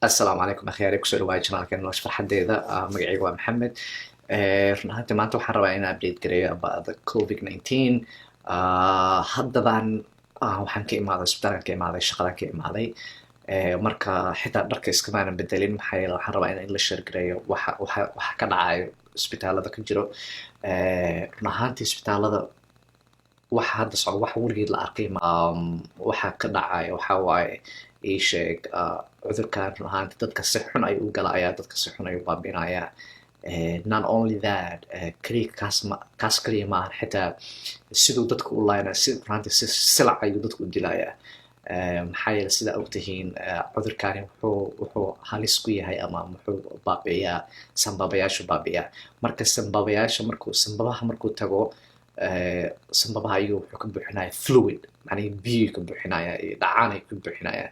Asalaamu calaykum akhyaari, kusoo dhawaada channelka Nolosha Farxadeeda. Magacayga waa Maxamed. Run ahaantii maanta waxaan rabaa inaan update gareeyo about the COVID-19. Haddadan waxaan ka imaaday isbitaalkan, ka imaaday shaqadan ka imaaday. Marka xitaa dharka iskamaanan bedelin, maxaa yeele waxaan rabaa inaan la share gareeyo waxa ka dhacayo isbitaalada ka jiro. Run ahaantii isbitaalada waxa hadda socda wax weligeed la arkay. Waxa ka dhacaya waxa waaye, ii sheeg, cudurkan run ahaantii dadka si xun ayuu u galayaa, dadka si xun ayuu baabinayaa. Not only that, keliya kaas ma kaas kaliya maahan, xitaa siduu dadka u laynaya, si run ahaantii si silac ayuu dadka u dilayaa. Maxaa yeele sidaa ogtihiin, cudurkani wuxuu halis ku yahay ama wuxuu baabi'iyaa sambabayaashu baabi'iyaa. Marka sambabayaasha markuu sambabaha markuu tago, sambabaha ayuu wuxuu ka buuxinaya fluid, macnihi biyo ka buuxinaya iyo dhacaan ay ka buuxinaya.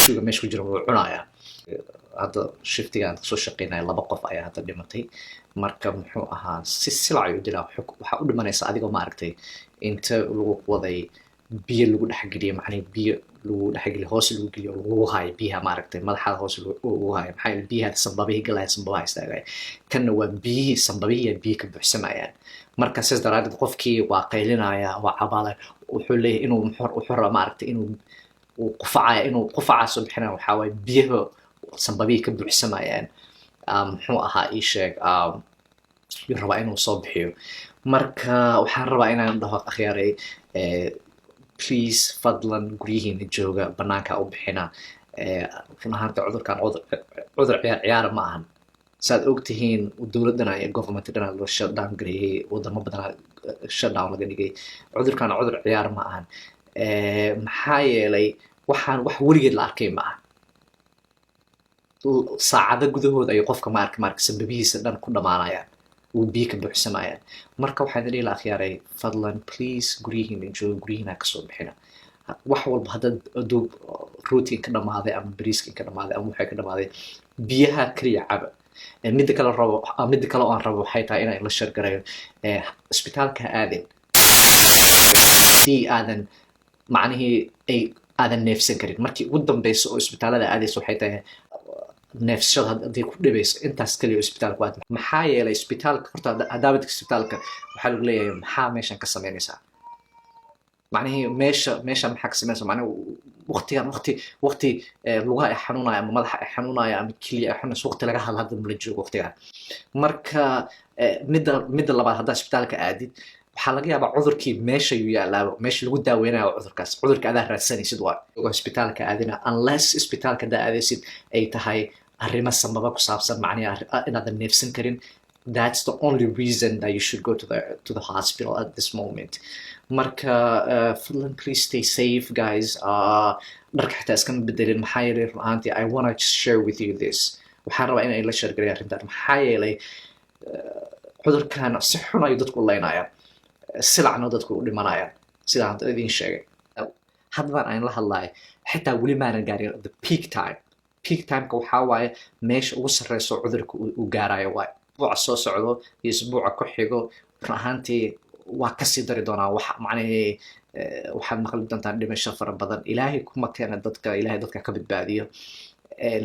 Shuga meesha ku jira wuu cunayaa. Hadda shiftigaan kasoo shaqeynaya laba qof ayaa hadda dhimatay. Marka muxuu ahaa, si silac ayuu dilaa. Waxaa u dhimanaysa adigoo maaragtay inta lagu waday biyo lagu dhexgeliyo, macnihi biyo lagu dhexgeliyo, hoos lagu geliyo, lagu hayo biyaha, maaragtay madaxaada hoos lagu hayo. Maxaa yeele biyaha sambabihii galaya, sambabaha istaagaya. Kanna waa biyihii sambabihii biyo ka buuxsamayaan. Marka sidaas daraadeed qofkii waa qaylinaya, waa cabaalaya, wuxuu leeyahay inuu wuxuu rabaa maaragtay inuu uu qufacaya, inuu qufacaa soo bixinaya. Waxaa waaye biyaha sambabihii ka buuxsamayaan. Muxuu ahaa, ii sheeg, yuu rabaa inuu soo bixiyo. Marka waxaan rabaa inaan dhaho akhyaaray, please, fadlan guryihiina jooga, banaanka u bixina. Run ahaanta cudurkan cudur ciyaar ciyaara ma ahan. Saad ogtihiin, dowladana iyo government dhana loo shutdown gareeyey, wadamo badanaa shutdown laga dhigay. Cudurkan cudur ciyaar ma ahan. Maxaa yeelay waxaan wax weligeed la arkay ma aha. Saacado gudahood ayuu qofka maarka sababihiisa dhan ku dhamaanayaan, uu biyo ka buuxsamayaan. Marka waxaan idin la akhyaaray, fadlan, please, guryihiina jooga, guryihiina kasoo bixina. Wax walba haddaad hadduu rootiga ka dhamaaday ama bariiska ka dhamaaday ama waxay ka dhamaaday, biyaha kaliya caba. Midda kale rabo, midda kale oo aan rabo waxay tahay inaan la share garayo, isbitaalka ha aadin haddii aadan macnihii ay aadan neefsan karin. Markii ugu dambeyso oo isbitaalada aadayso waxay tahay neefsashada haddii ku dhibayso, intaas kaliya oo isbitaalku aad. Maxaa yeelay isbitaalka horta haddaabad isbitaalka waxaa lagu leeyahay, "Maxaa meeshan ka samaynaysaa?" Macnihii meesha maxaa ka samaynaysaa? Macnihi waqtigan waqti lugaha ay xanuunaya ama madaxa ay xanuunaya ama keliya ay xanuunayso waqti laga hadla hadda mala joogo waqtigan. Marka midda labaad, haddaa isbitaalka aadid, waxaa laga yaabaa cudurkii meesha yuu yaalaaba, meesha lagu daaweynayo cudurkaas, cudurka adaa raadsanaysid. Waa isbitaalka aadina unless isbitaalka haddaa aadaysid ay tahay arrimo sambaba ku saabsan, macnihi inaadan neefsan karin. That's the only reason that you should go to the hospital at this moment. Marka fadlan, please stay safe, guys. Dharka xitaa iskama bedelin, maxaa yeelay run ahaantii I wanna just share with you this. Waxaan rabaa inay la share gareeyo arrintan, maxaa yeelay cudurkan si xun ayuu dadku u leynayaan, silacna dadku u dhimanayaan, sidaan hadda idiin sheegay. Haddan aan la hadlayo xitaa weli maanan gaarin the peak time. Peak timeka waxaa waaye meesha ugu sarreyso cudurka uu gaarayo. Waaye isbuuca soo socdo iyo isbuuca ku xigo run ahaantii waa kasii dari doonaa. Wax macnihii waxaad maqli doontaan dhimasho fara badan. Ilaahay kuma keena dadka, Ilaahay dadka ka badbaadiyo.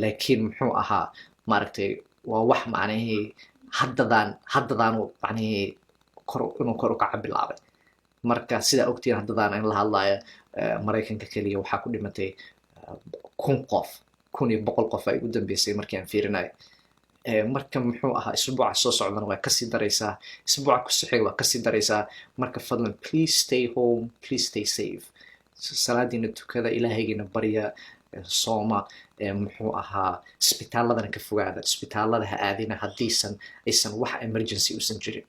Laakiin muxuu ahaa, maaragtay, waa wax macnihii haddadaanu macnihii kor inuu kor u kaca bilaabay. Marka sidaa ogtihiin, haddadaan in la hadlayo, Maraykanka keliya waxaa ku dhimatay 1000 qof, 1100 qof ay ugu dambeysay markii aan fiirinayo. Marka muxuu ahaa, isbuuca soo socdana waa kasii daraysaa, isbuuca kusii xiga waa kasii daraysaa. Marka fadlan, please stay home, please stay safe, salaadiina tukada, Ilaahaygiina barya, sooma. Muxuu ahaa, isbitaaladana ka fogaada, isbitaalada ha aadina haddiisan aysan wax emergency usan jirin.